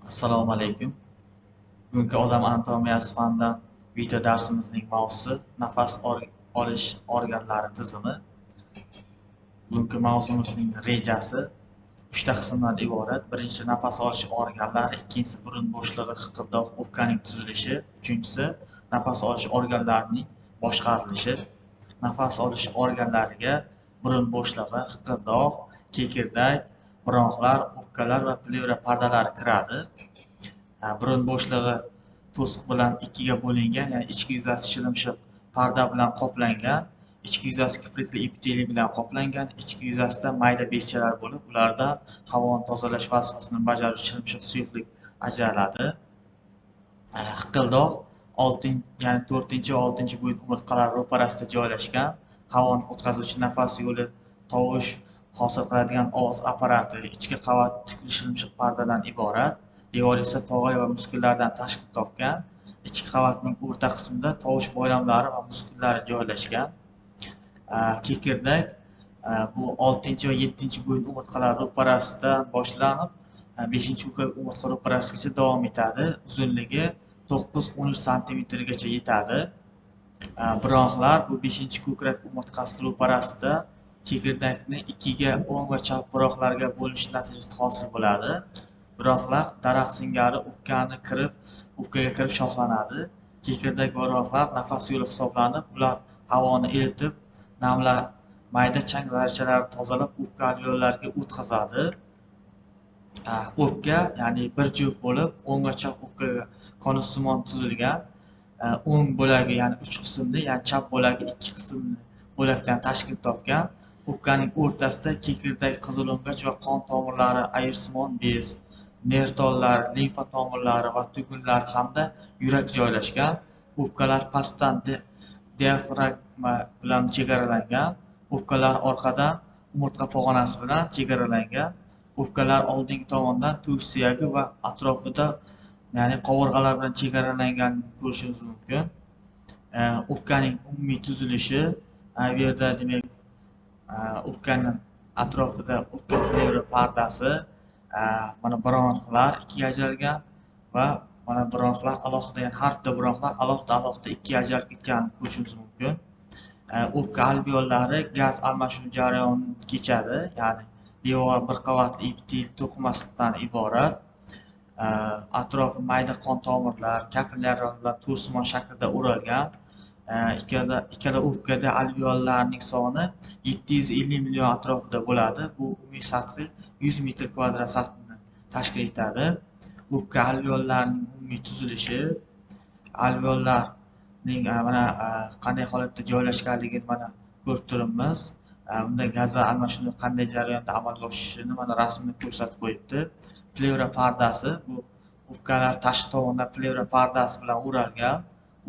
Assalomu alaykum. Bugungi odam anatomiyasi fanidan video darsimizning mavzusi nafas olish organlari tizimi. Bugungi mavzumizning rejasi 3 ta qismdan iborat. Birinchisi nafas olish organlari, ikkinchisi burun bo'shlig'i, hiqildoq, o'pkaning tuzilishi, uchinchisi nafas olish organlarining boshqarilishi. Nafas olish organlariga burun bo'shlig'i, hiqildoq, kekirdak, bronxlar, o'pkalar va plevra pardalari kiradi. Burun bo'shlig'i to'siq bilan ikkiga bo'lingan, ya'ni ichki yuzasi shilimshiq parda bilan qoplangan, ichki yuzasi kiprikli epiteliy bilan qoplangan, ichki yuzasida mayda bezchalar bo'lib, ularda havoni tozalash vazifasini bajaruvchi shilimshiq suyuqlik ajraladi. Hiqildoq ya'ni 4 va 6 bo'yin umurtqalar ro'parasida joylashgan, havoni o'tkazuvchi nafas yo'li, tovush hosil qiladigan og'iz apparati, ichki qavat tukli shilimshiq pardadan iborat. Devor esa tog'ay va muskullardan tashkil topgan. Ichki qavatning o'rta qismida tovush boylamlari va muskullari joylashgan. Kekirdak bu 6 va 7 bo'yin umurtqalar ro'parasidan boshlanib, 5 umurtqa ro'parasigacha davom etadi. Uzunligi 9-13 santimetrgacha yetadi. Bronxlar bu 5 ko'krak umurtqasi ro'parasida kekirdakni ikkiga, o'ng va chap bronxlarga bo'linishi natijasida hosil bo'ladi. Bronxlar daraxt singari o'pkaga kirib shoxlanadi. Kekirdak va bronxlar nafas yo'li hisoblanib, ular havoni elitib, namlar, mayda chang zarrachalarini tozalab, o'pka alveollariga o'tkazadi. O'pka, ya'ni bir juft bo'lib, o'ng va chap o'pkaga konussimon tuzilgan. O'ng bo'lagi, ya'ni 3 qismli, ya'ni chap bo'lagi 2 qismli bo'lakdan tashkil topgan. O'pkaning o'rtasida kekirdak, qizilo'ngach va qon tomirlari, ayirsimon bez, nertollar, limfa tomirlari va tugunlar hamda yurak joylashgan. O'pkalar pastdan diafragma bilan chegaralangan. O'pkalar orqadan umurtqa pog'onasi bilan chegaralangan. O'pkalar oldingi tomondan to'sh suyagi va atrofida, ya'ni qovurg'alar bilan chegaralanganini ko'rishingiz mumkin. O'pkaning umumiy tuzilishi, bu yerda demak o'pkani atrofida o'pka plevra pardasi, mana bronxlar ikkiga ajralgan va mana bronxlar alohida, ya'ni har bitta bronxlar alohida ikkiga ajralib ketganini ko'rishimiz mumkin. O'pka alveollari gaz almashuv jarayonini kechadi, ya'ni devor bir qavatli epitel to'qimasidan iborat. Atrofi mayda qon tomirlar, kapillyarlar bilan to'rsimon shaklda o'ralgan. Ikkala o'pkada alveollarning soni 750 million atrofida bo'ladi. Bu umumiy sathi 100 metr kvadrat sathini tashkil etadi. O'pka alveollarining umumiy tuzilishi, alveollarning mana qanday holatda joylashganligini mana ko'rib turibmiz. Unda gazlar almashinuvi qanday jarayonda amalga oshishini mana rasmda ko'rsatib qo'yibdi. Plevra pardasi, bu o'pkalar tashqi tomondan plevra pardasi bilan o'ralgan.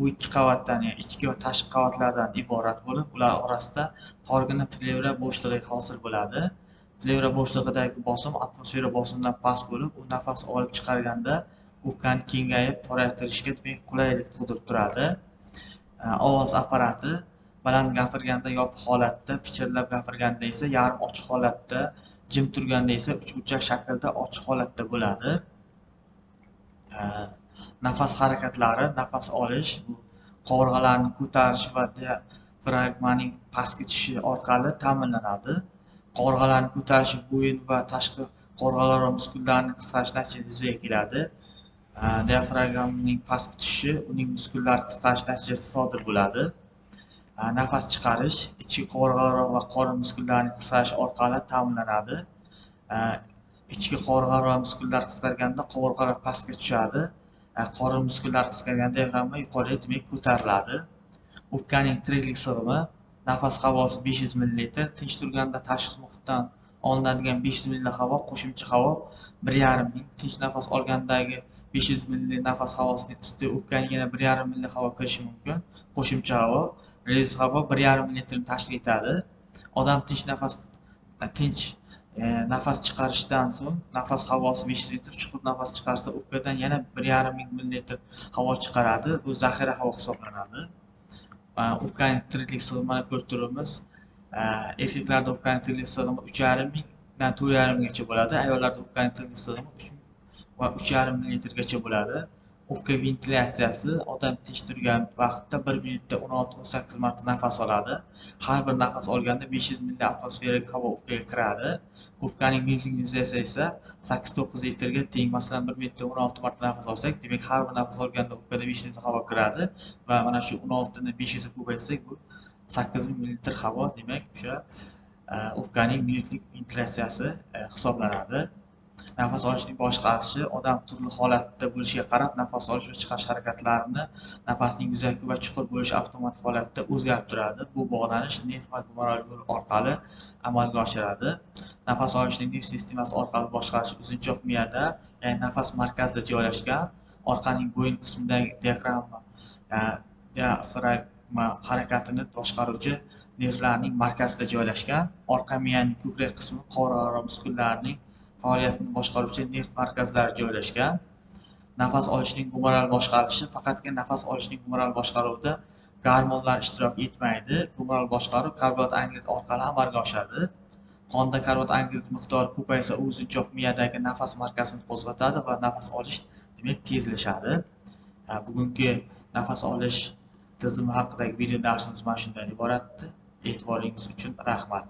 U ikki qavatdan, ya'ni ichki va tashqi qavatlardan iborat bo'lib, ular orasida torgina plevra bo'shlig'i hosil bo'ladi. Plevra bo'shlig'idagi bosim atmosfera bosimidan past bo'lib, u nafas olib chiqarganda o'pkani kengayib toraytirishiga demak qulaylik tug'dirib turadi. Ovoz apparati baland gapirganda yopiq holatda, pichirlab gapirganda esa yarim ochiq holatda, jim turganda esa uchburchak shaklda ochiq holatda bo'ladi. Nafas harakatlari, nafas olish, bu qovurg'alarni ko'tarish va diafragmaning pastga tushishi orqali ta'minlanadi. Qovurg'alarni ko'tarish bo'yin va tashqi qovurg'alar va muskullarning qisqarishi natijasida yuzaga keladi. Diafragmaning pastga tushishi uning muskullari qisqarishi natijasida sodir bo'ladi. Nafas chiqarish ichki qovurg'alar va qorin muskullarining qisqarishi orqali ta'minlanadi. Ichki qovurg'alar va muskullar qisqarganda qovurg'alar pastga tushadi. Qorin muskullari qisqarganda diafragma yuqoriga demak ko'tariladi. O'pkaning tiriklik sig'imi, nafas havosi 500 ml, tinch turganda tashqi muhitdan olinadigan 500 ml havo, qo'shimcha havo 1,5 ming, tinch nafas olgandagi 500 ml nafas havosining ustiga o'pkaning yana 1,5 ml havo kirishi mumkin. Qo'shimcha havo, rezerv havo 1,5 ml tashkil etadi. Odam tinch nafas chiqarishdan so'ng nafas havosi 500 litr, chuqur nafas chiqarsa o'pkadan yana 1,5 ming millilitr havo chiqaradi. Bu zaxira havo hisoblanadi. O'pkaning tiriklik sig'imini ko'rib turibmiz. Erkaklarda o'pkaning tiriklik sig'imi 3,5 mingdan 4,5 minggacha bo'ladi. Ayollarda o'pkaning tiriklik sig'imi va 3,5 millilitrgacha bo'ladi. O'pka ventilyatsiyasi odam tinch turgan vaqtda 1 minutda 16-18 marta nafas oladi. Har bir nafas olganda 500 ml atmosferik havo o'pkaga kiradi. O'pkaning minutlik ventilyatsiyasi esa 8-9 litrga teng. Masalan, 1 minutda 16 marta nafas olsak, demak har bir nafas olganda o'pkada 500 litr havo kiradi va mana shu 16 ni 500 ga ko'paytsak, bu 8000 ml havo, demak o'sha o'pkaning minutlik ventilyatsiyasi hisoblanadi. Nafas olishning boshqarilishi odam turli holatda bo'lishiga qarab nafas olish va chiqarish harakatlarini, nafasning yuzaki va chuqur bo'lishi avtomatik holatda o'zgarib turadi. Bu bog'lanish nerv va gumoral yo'l orqali amalga oshiradi. Nafas olishning nerv sistemasi orqali boshqarish uzunchoq miyada, ya'ni nafas markazida joylashgan, orqaning bo'yin qismidagi diafragma harakatini boshqaruvchi nervlarning markazida joylashgan, orqa miyaning ko'krak qismi qovurg'aaro muskullarining faoliyatini boshqaruvchi nerv markazlari joylashgan. Nafas olishning gumoral boshqarilishi faqatgina nafas olishning gumoral boshqaruvida gormonlar ishtirok etmaydi. Gumoral boshqaruv karbonat angidrid orqali amalga oshadi. Qonda karbonat angidrid miqdori ko'paysa, u uzunchoq miyadagi nafas markazini qo'zg'atadi va nafas olish demak tezlashadi. Bugungi nafas olish tizimi haqidagi video darsimiz mana shundan iboratdi. E'tiboringiz uchun rahmat.